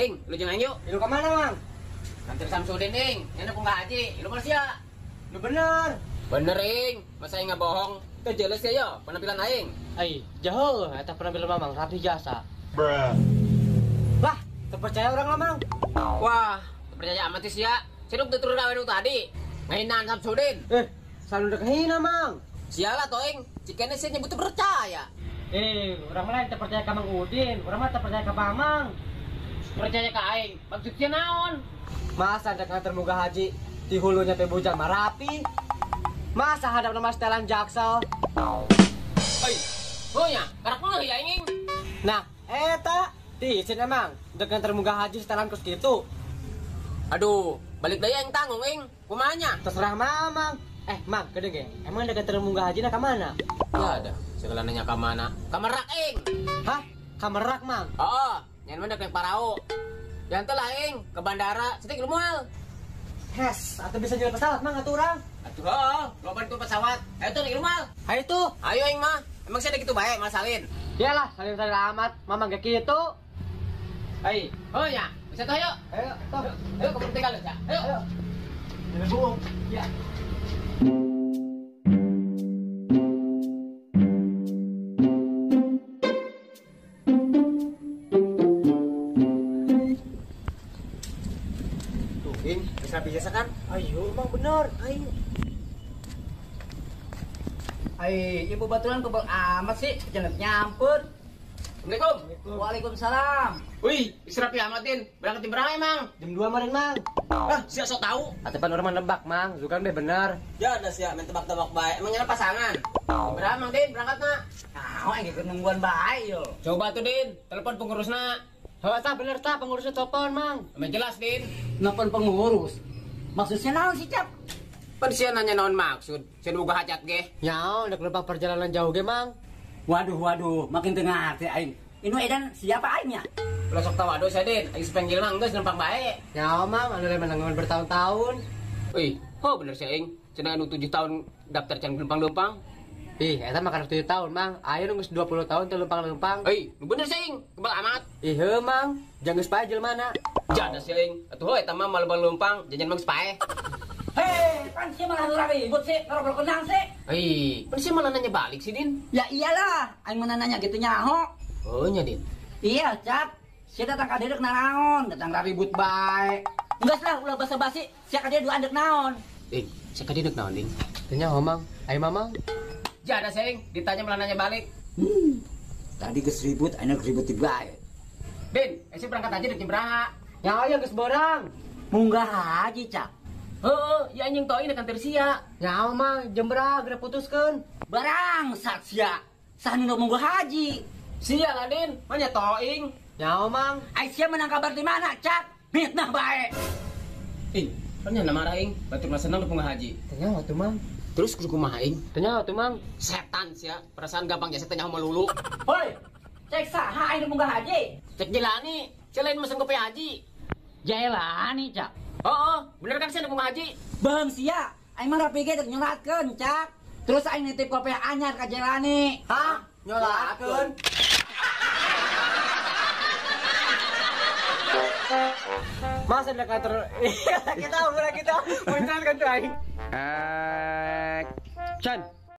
Ding, lu jangan yuk. Lu kemana, Mang? Kantor Samsudin, Ding. Yang aku nggak haji. Lu mana sih ya? Lu bener. Bener, Ing. Masa aing nggak bohong? Itu jelas ya, yo. Penampilan aing. Ai, jauh. Eta penampilan Mamang rapi jasa. Bruh. Lah, terpercaya orang lah, Mang. Wah, terpercaya amat sih ya. Sirup tutur gawe nu tadi. Ngahinan Samsudin. Selalu udah kehina, Mang. Sialah toh, Ing. Cikene sih nyebut percaya. Orang lain terpercaya ke Mang Udin, orang mah terpercaya ke Mamang. Percaya ke aing, maksudnya naon? Masa ada nganter munggah haji di hulunya pe bujang marapi? Masa hadap nama setelan Jaksel? Oi, oh ya, karak mah ya aing. Nah, eta diizin emang dek nganter munggah haji setelan kos gitu. Aduh, balik deui aing tanggung aing. Kumaha nya? Terserah Mamang. Mang, gede ge. Emang dek nganter munggah haji na ka mana? Ya ada, segala nanya ka mana? Ka Merak aing. Hah? Ka Merak, Mang? Heeh, nyan mah dek naik parau. Jangan lah aing ke bandara, setik lu moal. Hes, atau bisa jual pesawat, Mang, atuh urang. Atuh heeh, loba itu pesawat. Ayo tuh naik lu moal. Ayo tuh. Ayo aing mah. Emang saya gitu bae, Mas Salin. Iyalah, salin-salin amat. Mamang gak gitu. Hai, oh ya, bisa tuh ayo. Ayo, tuh. Ayo ke tinggal ya. Ayo. Ayo. Jangan bohong. Ya. Tuh, Ing, bisa biasa kan? Ayo, emang bener. Ayo. Ai, ibu baturan kebel amat sih, jangan nyampur. Assalamualaikum. Waalaikumsalam. Wih, istirahat amat, Din. Berangkat jam berapa emang? Jam 2 kemarin, Mang. Ah, siap sok tahu. Atepan orang menebak, Mang. Bukan deh bener. Ya ada siap main tebak-tebak baik. Emang nyala pasangan. Jam berapa, Mang, Din? Berangkat, nak? Nah, aing keur nungguan bae yo. Coba tuh, Din. Telepon pengurusna. Heuh, tah bener tah pengurusnya telepon, Mang. Emang jelas, Din. Nelpon pengurus. Maksudnya naon sih, Cap? Pan sia nanya naon maksud? Sia boga hajat ge. Nyaon dek lempang perjalanan jauh ge, Mang. Waduh, waduh, makin teu ngarti aing. Inu edan siapa aingnya? Ulah sok tahu aduh sia, Din. Aing sepenggil mah geus lempang bae. Nyaon, Mang, anu lain menanggungan bertahun-tahun. Wih, oh bener sih aing. Cenah anu 7 tahun daftar can lempang-lempang. Ih, eta mah 7 tahun, Mang. Aing nu geus 20 tahun teu lempang-lempang. Euy, nu bener sih aing. Kebal amat. Ih, heuh, Mang. Jangan geus pae jelema na. Jada sih aing. Atuh heuh eta mah malembang-lempang, jajan mah geus pae. Hei, pan sih malah nurang ribut sih, ngerokok kenang sih. Hei, pan sih malah nanya balik sih, Din. Ya iyalah, aing mana nanya gitu nyaho. Oh nya, Din. Iya, Cap. Sia datang ka dieu dek naraon, datang ribut bae. Enggeus lah, ulah basa-basi, sia ka dieu duaan dek naon. Ding, sia ka dieu dek naon, Ding? Teu nyaho, Mang. Aing Mamang. Jada sing, ditanya malah nanya balik. Tadi geus ribut, aing ribut di bae. Din, sia berangkat aja dek jam. Nyaho ya geus borang. Munggah haji, Cap. Heeh, ya anjing toin akan tersia. Nyaho, Mang, jam berapa geura putuskeun? Barang sak sia. Sah nu munggah haji. Sia lah, Din. Manya toing. Nyaho, Mang. Ai sia menang kabar di mana, Cap? Fitnah bae. Ing, kan nya marah ing, batur mah senang munggah haji. Teu nyaho tuh, Mang. Terus kudu kumaha ing? Teu nyaho tuh, Mang. Setan sia, perasaan gampang jasa teu nyaho melulu. Hoi, cek saha aing munggah haji? Cek Jelani, sia lain mesen kopi haji. Jelani, Cap. Oh, bener kan sia munggah haji? Bang sia, aing mah rapi ge dek nyolatkeun, Cak. Terus aing nitip kopi anyar ka Jelani. Hah? Nyolatkeun? Masa ada kantor? Kita mulai kita muncul kan tuh aing. Action.